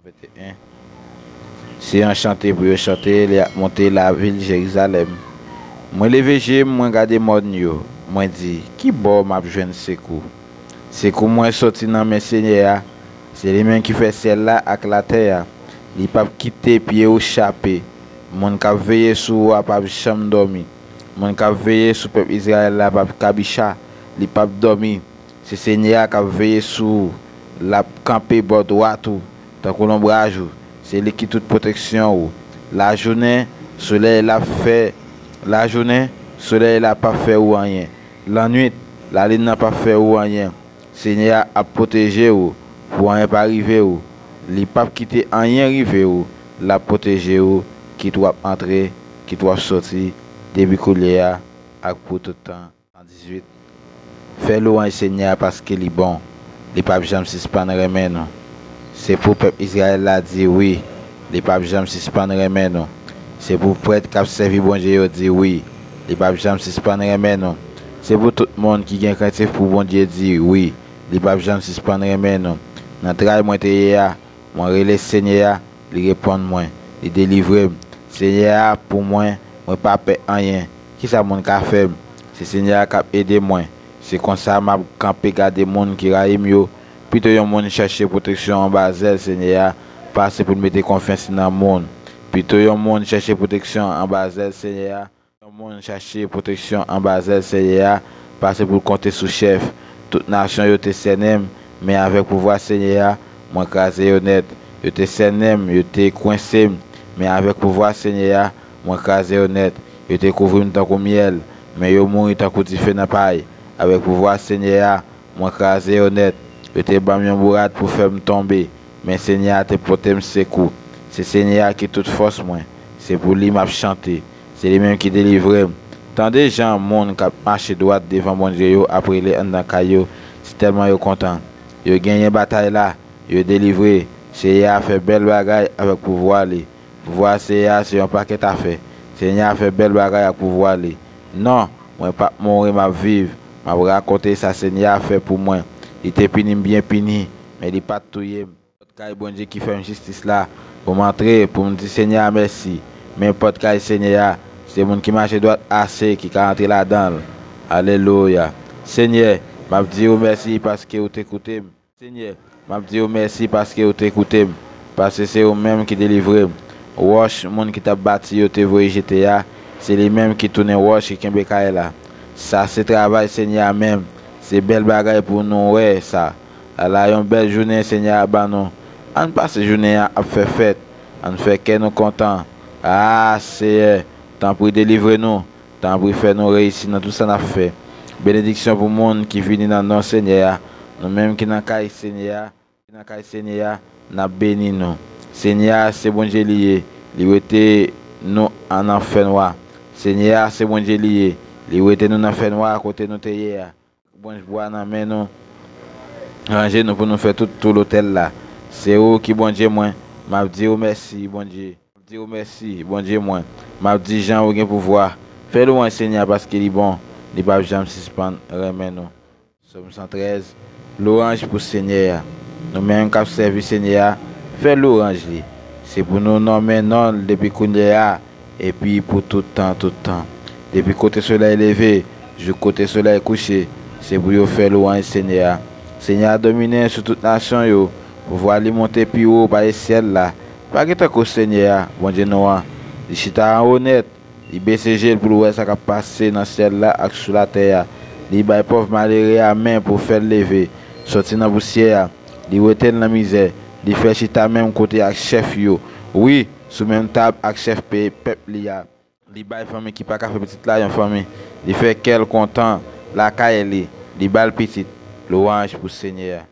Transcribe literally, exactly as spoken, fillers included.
Vennteyen. Se yon chante pou yo chante, lè y ap monte lavil Jerizalèm. Mwen leve je m, mwen gade mòn yo. Mwen di, ki bò m ap jwenn sekou? Sekou mwen soti nan men Senyè a. Se li menm ki fè syèl la ak latè a. Li p ap kite pye w chape. Moun k ap veye sou ou a p ap janm dòmi. Moun k ap veye sou pèp Izrayèl la p ap kabicha. Li p ap dòmi. Se Senyè a k ap veye sou ou. L ap kanpe bò dwat ou, tankou lonbraj ou. Se li ki tout pwoteksyon ou. Lajounen, solèy la ap fè, lajounen, solèy la p ap fè ou anyen. Lannwit, lalin nan p ap fè ou anyen. Senyè a ap pwoteje ou pou anyen pa rive ou. Li p ap kite anyen rive ou. L ap pwoteje ou, kit w ap antre, kit w ap soti, depi koulye a ak pou tout tan. San dizuit. Fè lwanj Senyè a paske li bon. Li p ap janm sispann renmen nou. Se pou pèp Izrayèl la di wi. Li p ap janm sispann renmen nou. Se pou prèt k ap sèvi Bondye yo di wi. Li p ap janm sispann renmen nou. Se pou tout moun ki gen krentif pou Bondye di wi. Li p ap janm sispann renmen nou. Nan tray mwen te ye a, mwen rele Senyè a, li reponn mwen, li delivre m. Senyè a pou mwen, mwen pa pè anyen. Kisa moun ka fè m? Se Senyè a k ap ede mwen. Se konsa m ap kanpe gade moun ki rayi m yo. Pito yon moun chèche pwoteksyon anba zèl Senyè a, pase pou l mete konfyans li nan moun. Pito yon moun chèche pwoteksyon anba zèl Senyè a, yon moun chache pwoteksyon anba zèl Senyè a, pase pou l konte sou chèf. Tout nasyon yo te sènen m, men avèk pouvwa Senyè a, mwen kraze yo nèt. Yo te sènen m, yo te kwense m, men avèk pouvwa Senyè a, mwen kraze yo nèt. Yo te kouvri m tankou myèl, men yo mouri tankou dife nan pay. Avèk pouvwa Senyè a, mwen kraze yo nèt. Yo te ban m yon bourad pou fè m tonbe, men Senyè a te pote m sekou. Se Senyè a ki tout fòs mwen. Se pou li m ap chante. Se li menm ki delivre m. Tande jan moun k ap mache dwat devan Bondye yo ap rele anndan kay yo, sitèlman yo kontan. Yo genyen batay la, yo delivre. Senyè a fè bèl bagay avèk pouvwa li. Pouvwa Senyè a se yon pakèt afè. Senyè a fè bèl bagay ak pouvwa li. Non, mwen p ap mouri, m ap viv. M ap rakonte sa Senyè a fè pou mwen. Li te pini m byen pini, men li pa t touye m. Pòt kay Bondye ki fè m jistis la, pou m antre, pou m di Senyè a mèsi. Men pòt kay Senyè a, se moun ki mache dwat ase ki ka antre ladan l. Alelouya. Senyè, m ap di w mèsi paske w te koute m. Senyè, m ap di w mèsi paske w te koute m, paske se ou menm ki delivre m. Wòch moun ki t ap bati yo te voye jete a, se li menm ki tounen wòch ki kenbe kay la. Sa se travay Senyè a menm. Se bèl bagay pou nou wè sa. Ala yon bèl jounen Senyè a ban nou. Ann pase jounen an ap fè fèt. Ann fè kè nou kontan. A, Seyè, tanpri delivre nou. Tanpri fè nou reyisi nan tout sa n ap fè. Benediksyon pou moun ki vini nan non Senyè a. Nou menm ki nan kay Senyè a, ki nan kay Senyè a, n ap beni nou. Senyè a se Bondye li ye. Li wete nou an nan fènwa. Senyè a se Bondye li ye. Li wete nou nan fènwa kote nou te ye a. Branch bwa nan men nou. Ranje nou pou nou fè tout tou lotèl la. Se ou ki Bondye mwen. M ap di w mèsi, Bondye. M ap di w mèsi, Bondye mwen. M ap di jan ou gen pouvwa. Fè lwanj Senyè a paske li bon. Li p ap janm sispann renmen nou. Sòm san trèz. Lwanj pou Senyè a. Nou menm k ap sèvi Senyè a, fè lwanj li. Se pou nou nonmen non l depi kounye a epi pou tout tan tout tan. Depi kote solèy leve jouk kote solèy kouche, se pou yo fè lwanj Senyè a. Senyè a domine sou tout nasyon yo. Pouvwa li monte pi wo pase syèl la. Pa gen tankou Senyè a, Bondye nou an. Li chita anwo nèt. Li bese je l pou l wè sa k ap pase nan syèl la ak sou latè a. Li bay pòv malere a men pou fè l leve soti nan pousyè a. Li wete l nan mizè. Li fè l chita menm kote ak chèf yo. Wi, sou menm tab ak chèf pe-, pèp li a. Li bay fanmi ki pa ka fè pitit la yon fanmi. Li fè kè l kontan lakay li. Li ba l pitit. Lwanj pou Senyè a.